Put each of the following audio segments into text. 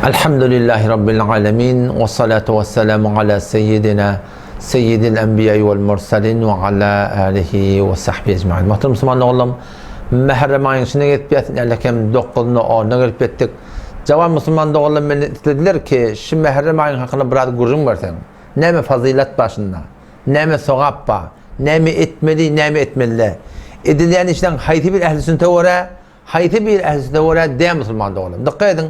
Elhamdülillahi Rabbil alemin we salatu we selamu ala seyyidina seyyidil enbiýa wal mursalin we ala alihi we sahbihi ecmaîn. Muhterem musulman doganlarym, Muharrem aýyň içine gelip ýetdik, ällekem 9-na 10-na gelip ýetdik. Jawan musulman doganlarym menden islediler ki, şu Muharrem aýyň hakynda biraz gürrüň berseň. Näme fazylat bar şunda? Näme sogap bar? Näme etmeli, näme etmeli däl? Edilýän işleň haýsy bir ähli sünnete görä, Haýsy bir ählisine görä dä musulman doganlarym. Dykgat ediň.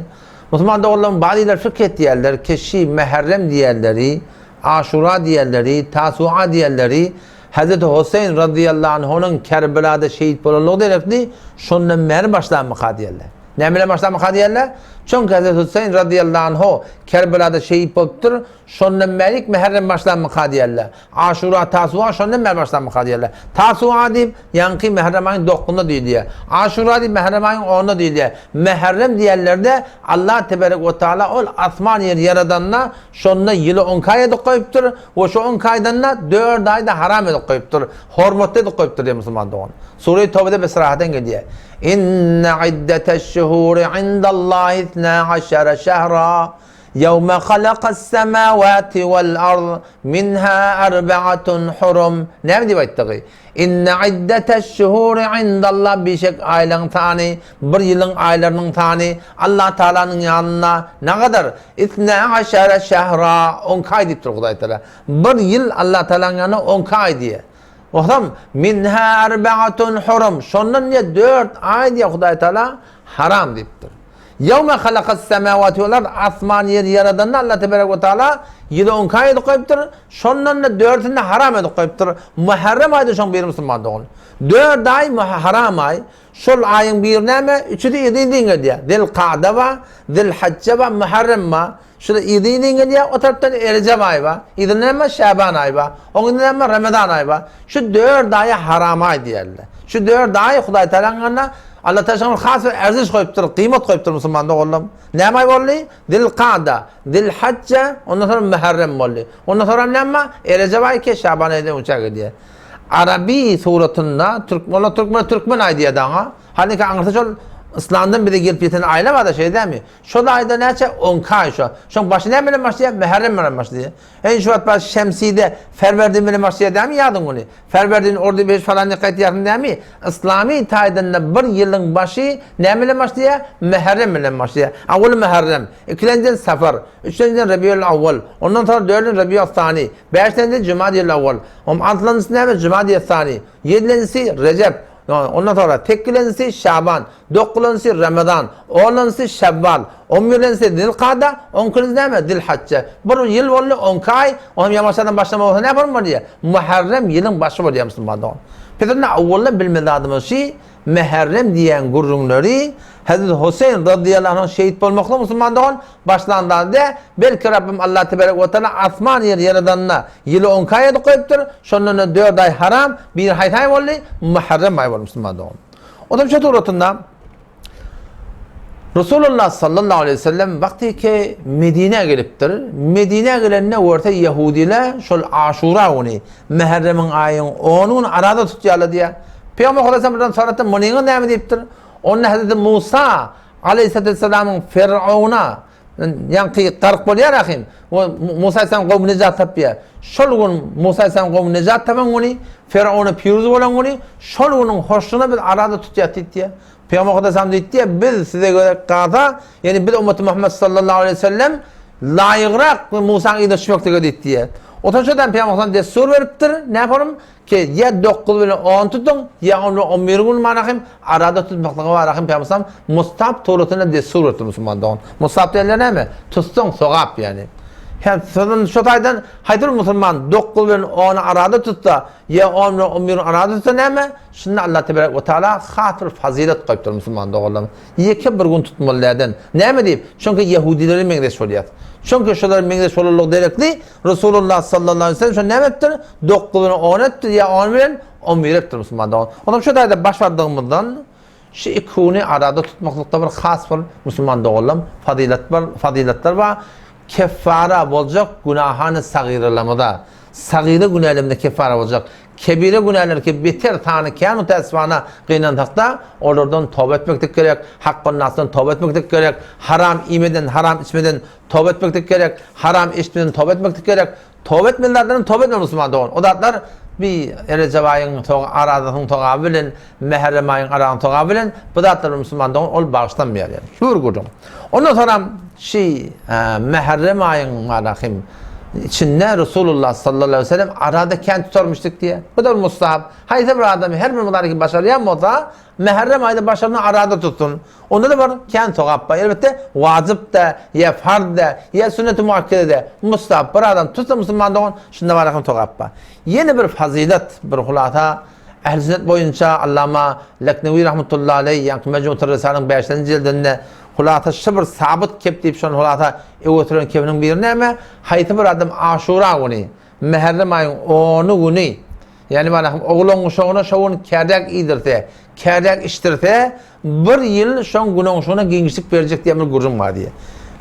Musulman doganlarym bazylar fikr etýärler, keşi, mäherrem diýýärleri, aşura diýýärleri, tasua diýýärleri, Hezreti Hoseýn razyýallahu anhunyň Kerbelada şehit bolanlygy derekli şondan bäri başlanmyka diýýärler. Näme bilen başlanmyka diýýärler? Çünki Hezreti Huseýn razyýallahu anhu Kerbelada şehit bolupdyr, şondan bärik mäherrem başlanmyka diýýärler. Aşura, Tasua şondan bäri başlanmyka diýýärler. Tasua diýip, ýaňky Mährem aýyň dokuzynda diýilýär. Aşura diýip, Mährem aýyň onunda diýilýär. Mährem diýenlerde Allah teberek we taala ol asman ýeri ýaradanda şonda ýyly on iki aý edip goýupdyr we şo on iki aýdanda dört aýda haram edip goýupdyr, hormatly edip goýupdyr diýýär musulman dogan. Sure-i Tobede bir syrahaten gelýär. Inne iddeteş-şuhuri indallahi isna aşara şehra. Ýewme halakas-semawati wal-ard minha erbeatun hurum. Näme diýip aýtdygy? Inne iddeteş-şuhuri indallah bişek aýlaryň sany, bir ýylyň aýlarynyň sany Allah Tagalanyň ýanynda nagadar? Isne aşara şehra, on iki aý diýipdir Hudaý Tagala. Bir ýyl Allah Tagalanyň ýanynda on iki aý diýýär. Otam minha erbeatun hurum. Şondan diýýär dört aý diýýär Hudaý Tagala haram diýipdir. Ýewme halakas semawati wal ard, asman ýeri ýaradanda Allah teberek we taala ýyly on iki aý edip goýupdyr, şondan-da dördüsini haram edip goýupdyr. Muharrem aýy-da şoň biri musulman dogan. Dört aý haram aý, şol aýyň biri näme? Üçüsi yzy-yzyna gelýär. Zil-Ka'da bar, Zil-Hajja bar, Muharrem bar. Şular yzy-yzyna gelýär, o tarapdan Erejep aýy bar, yzynda näme Şäban aýy bar, oň yzynda näme Ramazan aýy bar. Şu dört aýa haram aý diýerler. Şu dört aý Hudaý Tagalaň ýanynda Allah Tagala şoňa has bir erziş goýupdyr, gyýmat goýupdyr musulman doganlarym. Näme aý boldy? Zilkada, Zilhajja, ondan soňra Muharrem boldy. Ondan soňra näme bar? Erejep aýy ki Şaban aýy öňçä gelýär. Arabi suratynda türk, olar türkmen türkmen aýy diýýär daňa. Haliki aňyrsy şol yslamdan bize gelip ýeten aýlar bar-da şeýle dälmi? Şol aýda näçe? On iki aý şo. Şoň başy näme bilen başlaýar? Muharrem bilen başlaýar. Eý şu wagt baş Şemside Ferwerdin bilen başlaýar dämi ýazyň güni? Ferwerdin Ordibehişt falan diýip gaýtýarsyň dämi? Yslamy taýdan-da bir ýylyň başy näme bilen başlaýar? Muharrem bilen başlaýar. Awwaly Muharrem, ikilenjiden Safar, üçlenjiden Rabiul Awwal, ondan soňra dördünji Rabiul Sani, bäşlenjiden Jumadiül Awwal, altynjysy näme? Jumadiül Sani, ýedilenjisi Rejep, Ondan soňra sekilenjisi Şaban, dokulanjysy Ramazan, onunjysy Şewwal, on birinjisi Zilkada, on ikinjisi näme? Zilhajja. Bir ýyl boldy, on iki aý, onam ýamaşadan başlama bolsa näme bolmaly bolýar? Muharrem ýylyň başy bolýar musulman dogan. Biz onda owaldan bilmeli zadymyz şi, Muharrem diýen gürrüňleri Hezreti Huseýn razyýallahu anh şehit bolmaklyk musulman dogan Başlan zady dä, belki Rabbym Allah teberek we teala asman ýeri ýaradanda ýyly on iki aý edip goýupdyr, şondan-da dört aý haram, biri haýsy aý boldy? Muharrem aýy boldy musulman dogan. Onam şu suratynda Resulullah sallallahu aleyhi ve sellem wagty ki Medinä gelipdir. Medinä gelende görse ýehudiler şol Aşura güni, Muharremiň aýyň 10 güni araza tutýarlar diýýär. Pygamber sallallahu aleyhi ve sellem munyňyz näme diýipdir? Onda Hazreti Musa Aleýhissalamyň Ferowna ýaňky gark bolýar ahim. We Musa aleyhissalam gowmy nejat tapýar. Şol gün Musa aleyhissalam gowmy nejat tapan güni, Ferowna piruz bolan güni, şol günüň hoşlugyna biz arada tutýar diýdi. Pygamber Hudaýam diýdi, biz size gerek gaza, ýani biz ummaty Muhammed sallallahu aleyhi ve sellem laýygrak Musanyň yzyna düşmeklige diýdi. Otan şodan Pygamber Hudaýam dessur beripdir. Näme Ki, ýa dokuz bilen on tutuň, ýa on bilen on bir gün manahym, arada tutmaklyga barahym Pygamber Mustap turatynda dessur beripdir musulman dogan. Mustap diýenler näme? Tutsaň sogap ýani. Hem sözün şo taýdan haýsy bir musulman dokuz bilen ony arada tutsa, ýa on bilen on birini arada tutsa näme? Şunda Allah tebarek we taala has bir fazylet goýupdyr musulman doganlarym. Ýeke bir gün tutmaly däden. Näme diýip? Çünki ýehudilere meňzeş bolýar. Çünki şolar meňzeş bolanlygy derekli Resulullah sallallahu aleyhi ve sellem şony näme etdir? 9 bilen 10 etdir ýa 10 bilen 11 etdir musulman dogan. Ondan şu taýda başardygymyzdan şu iki güni arada tutmaklykda bir has bir musulman doganlam fazylet bar, fazyletler bar. Keffara boljak günahany sagyralamyza. Sagyra günälerimize keffara boljak. Kebire günälerki beter sany kän mütäessifana gynansakda olardan toba etmeklik gerek, hakgonnasdan toba etmeklik gerek, haram iýmeden, haram içmeden toba etmeklik gerek, haram eşitmeden toba etmeklik gerek. Toba etmeli zatlardan toba etmeli musulman dogan. O zatlar bir Rejep aýyň arazasynyň sogaby bilen, Mäherrem aýyň aragyň sogaby bilen bu zatlar musulman dogan ol bagyşlanmaýar ýani. Şu bir gürrüň. Ondan soňram şi Mäherrem aýyň malahym içinde Resulullah sallallahu aleyhi ve sellem arada kän tutarmyşdyk diýe. Bu da bir mustahap. Haýsy bir adam her bir mudar ki başarýan bolsa, Mäherrem aýda başaryny arada tutsun. Onda da bir kän sogap bar. Elbetde wajyp da, ýa farz da, ýa sünnet-i muakkede de. Mustahap bir adam tutsa musulman dogan, şunda bar sogap bar. Ýene bir fazylat, bir hulasa Ähli sünnet boýunça Allama Leknewi rahmetullahi aleý ýaňky Mejmuatur Risalyň bäşinji jildinde hulasa şu bir sabyt kep diýip şony hulasa öňe süren kebiniň biri näme? Haýsy bir adam Aşura güni, Mäherrem aýyň ony güni, ýagny mana oglan guşagyna şo gün kädäk iýdirse, kädäk içdirse, Bir ýyl şoň günoňşugyna giňişlik berjek diýen bir gürrüň bar diýýär.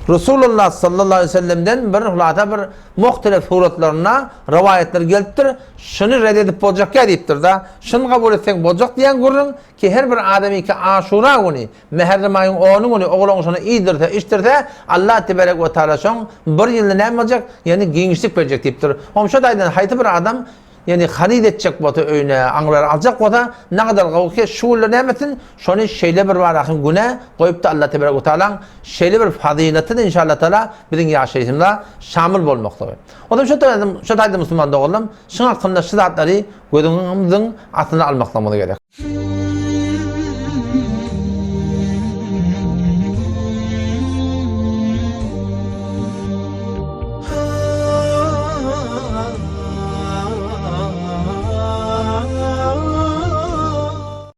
Resulullah sallallahu aleýhi we sellemden bir hulasa bir muhtelif suratlarynda rowaýatlar gelipdir. Şuny red edip boljakýa diýipdir-de. Şuny kabul etseň boljak diýen gürrüň ki her bir adamyňky Aşura güni, Mäherrem aýyň ony güni oglanşyny iýdirse, içdirse, Allah teberek we taala şoň bir ýylyna näme boljak? Ýagny giňişlik berjek diýipdir. Oňa şo taýdan haýsy bir adam Ýagny haryt etjek bolsa öýüne aňrylar aljak bolsa nagadar gowy ki şu günler näme etsin şony şeýle bir barakyň güne goýupdy Alla tebarek we taalaň şeýle bir fazylatydy inşallah taala biziň ýaşaýşymyza şamyl bolmaklygy. Onsoň şu taýda şu taýda musulman doganlarym şuň hakynda şu zatlary gözüňiziň astyna almaklygymyz gerek.